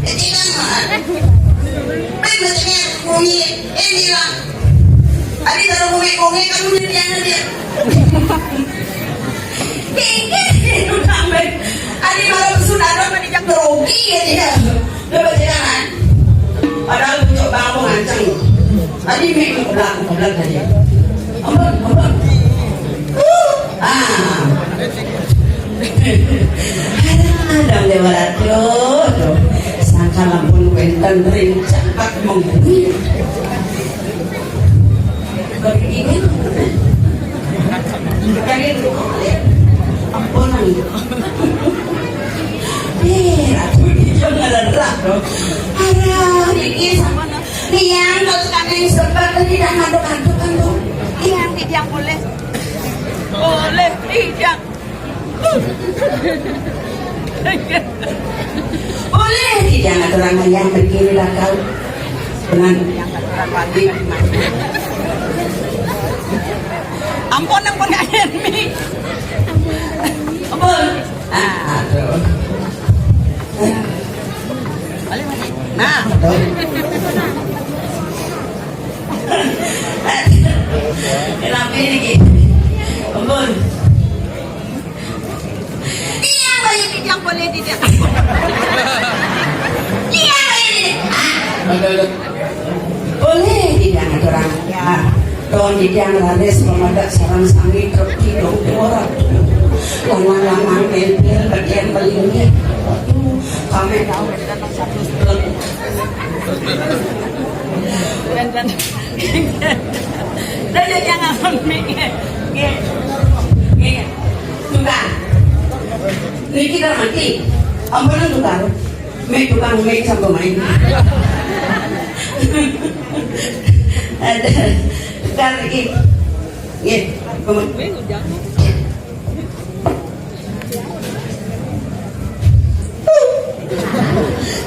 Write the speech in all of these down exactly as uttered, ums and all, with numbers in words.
Jadi kan, ah. Kan maksudnya, bunyi, eh, bilang, "Adi, kalau bunyi, bunyi, kamu nyediain dia." Ini udah, men. Adi, kalau sudah ada, kan dijak grogi ya dia. Udah baca kan? Padahal pucuk bang mau nganceng. Adi, mik, mik, belak, belak tadi. Ampun, ampun. Uh, ah. Ada, ada, lewat tuh. Sangka lampun wénten ring caket mengguni. Begini. Begini. Ampun. Eh, aku dia ngererah loh. Aduh, ini sama. Tiang kalau sekarang sebab tadi dah ngaduk-ngaduk kan tuh. Tiang, tiang boleh. Boleh, tiang. Boleh, tiang aturan yang begini lah kau. Dengan ampun, ampun, Kak Yemi. Ampun. Ah, aduh. Nah. Kenapa ini? Ampun. Iya, bayi tidak boleh tidak. Iya, bayi tidak. Ada, ada. Boleh tidak aturan? Ah, don tidak laris pemedak sarang sami truk kidung dua ratus. Lanang-lanang nempel bagian paling ini. Waduh, kami tahu. Dan, dan, dan dia jangan mikir. Nggih. Nggih. Tukang. Niki dah mati. Ambunan tukang. Mik tukang, mik sampun main. Ada. Tukang niki. Nggih. Ampun.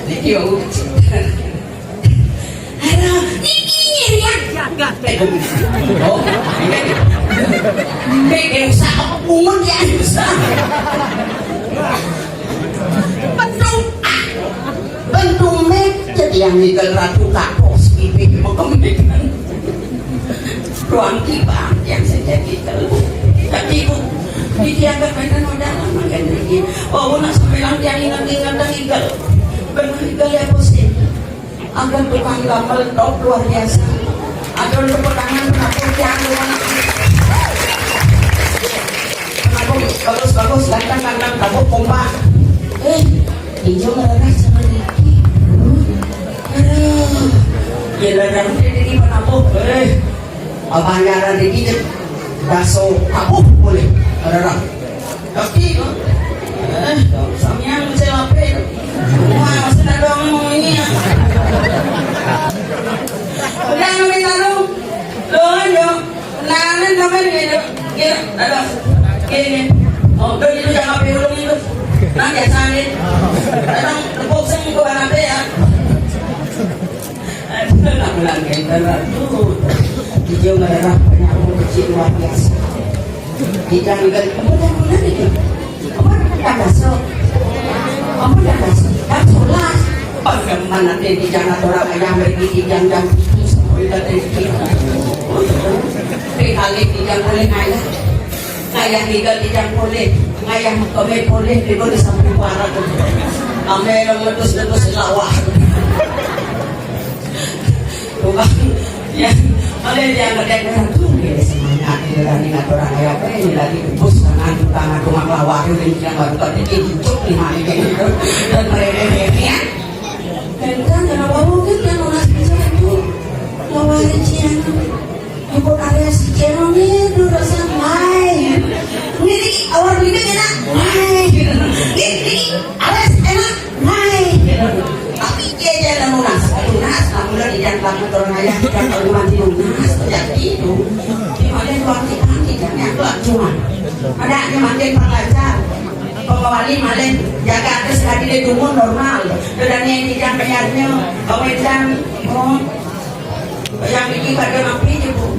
Niki wau. Aduh, niki nyirian jagat. Eh, oh, ini. Ini usah apa pungut ya, usah. Pentung. Pentung mik jadi yang nigel ratu kapos, ibi mekemikan. Ruang kibang yang saya jadi telu. Tapi itu, didiakan mainan modal makan lagi. Oh, nak sampai lang tiang ingat-ingat dan nigel. Benar nigel ya, pusing. Ada tukang gamel top luar biasa. Ada untuk pegangan penabur tiang luar. Penabur bagus-bagus, ganteng-ganteng, tabur pompa. Eh, ijo ngerereh sama niki. Aduh. Ya, ladang ini penabur. Eh, abanyaran ini daso tabuh boleh. Ngerereh. Tapi, eh, samian mesti lapin. Wah, mesti ada orang ngomong ini ya. Udah, ngomongin lalu. Doa dong. Nangan sama ini dong. Gini, ada. Gini. Oh, udah gitu jangan pilih itu. Nah, biasa nih. Kadang tepuk sing ke mana ya. Aduh, nak ulang gender, aduh. Dia merah penyapu kecil luar biasa. Kita juga, apa dah guna ni? Apa dah masuk? Apa dah masuk? Dah solas. Bagaimana dia di jalan orang ayam lagi di jam-jam itu sampai dah dia. Di kali di jam boleh ngayah. Ngayah niga di jam boleh. Ngayah mekeme boleh, niga di samping barat. Ame yang letus-letus lawah. Tukang, ya, oleh dia ngedek merah tuh, dia semangat, dia berani ngatur orang kaya, eh, ini lagi bus, tangan, tangan, rumah lawar, ini dia baru kata dia hidup di mana dia gitu. Dan mereka-mereka ya. Kan, kan, kenapa mungkin dia mau ngasih itu? Lawar cian. Ibu Arya si Ceno nih, dulu rasa, "Wai." Ini, ini, awal bibit enak. "Wai." Ini, ini, Arya enak. "Wai." Tapi dia aja ada lunas. Lunas, alhamdulillah, tidak lama turun ayah, tidak tahu mati lunas. Jadi itu, di mana dua kali, tidak nyampe cuma. Ada yang makin perlancar. Pengawali malah jaga atas lagi dia dumun normal. Sudah nih, tidak bayarnya. Kamu kan, oh. Yang ini pada mampir je, Bu.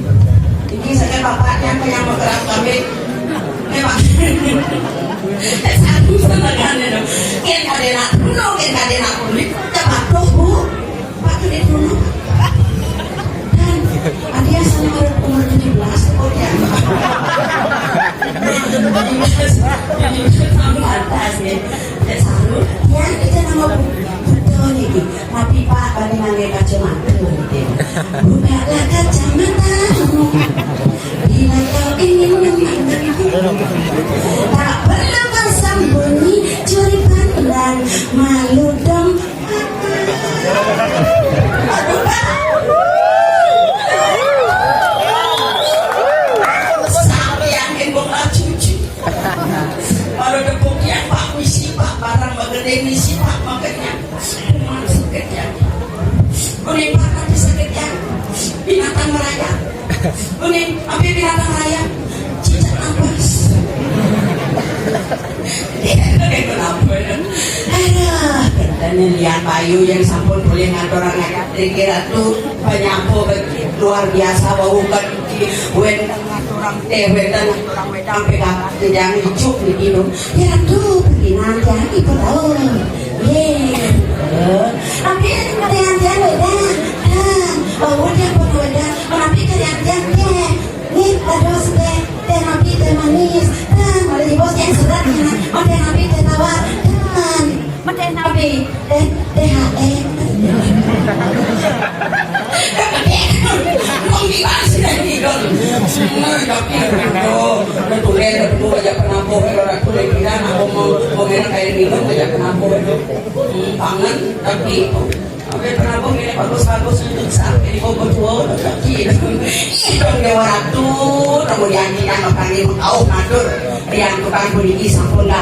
Ini saya bapaknya yang mau kerap kami. Ini, Pak. Satu setengahnya dong. Yang ada nak penuh, yang ada nak penuh. Coba Atas nggih. Cek Saru, tiang kita nama bu-, buta niki. Tapi Pak, bani ngangge kacamata niki. Bukalah kacamata. Bila kau ingin memandangku, tak perlu kau sembunyi, curi pandang, malu dong. Aduh, Pak. Sampai yang embong lah cucu. Kalau tepuk yang Pak misi, Pak, barang magede misi, Pak, makanya. Cuma sakit ya. Kuning Pak, tapi sakit ya. Binatang merayap. Kuning, apa binatang merayap? Cicak napas. Iya, kenapa ya? Aduh, katanya Lian Bayu yang sampun boleh ngatur anak. Riki Ratu, penyapu luar biasa, bau kan. Wenten ngaturang teh, wenten ngaturang wedang, pegang jenjang icuk niki lho. Ya Ratu, pimpinan tiang ibu tahu. Ye. Tapi dengan tiang wedang, dan bau dia pun wedang, tapi kalian tiang teh. Nih, aduh teh, teh napi teh manis, dan ada di bos yang serat nih, oh teh napi teh tawar, dan Mending napi? Teh, T H E. Wong di mana sih dari Kidul? Nah, tapi itu, udah tulen, udah dulu aja penampuh, kalau aku udah bilang, aku mau, mau minum air minum aja penampuh itu. Hmm, kangen, tapi apa penampuh ini bagus-bagus itu sampai di Bogor tua, udah kaki itu. Itu Dewa Ratu, kamu janji yang akan ibu tahu ngatur, yang tukang puniki sampun dah.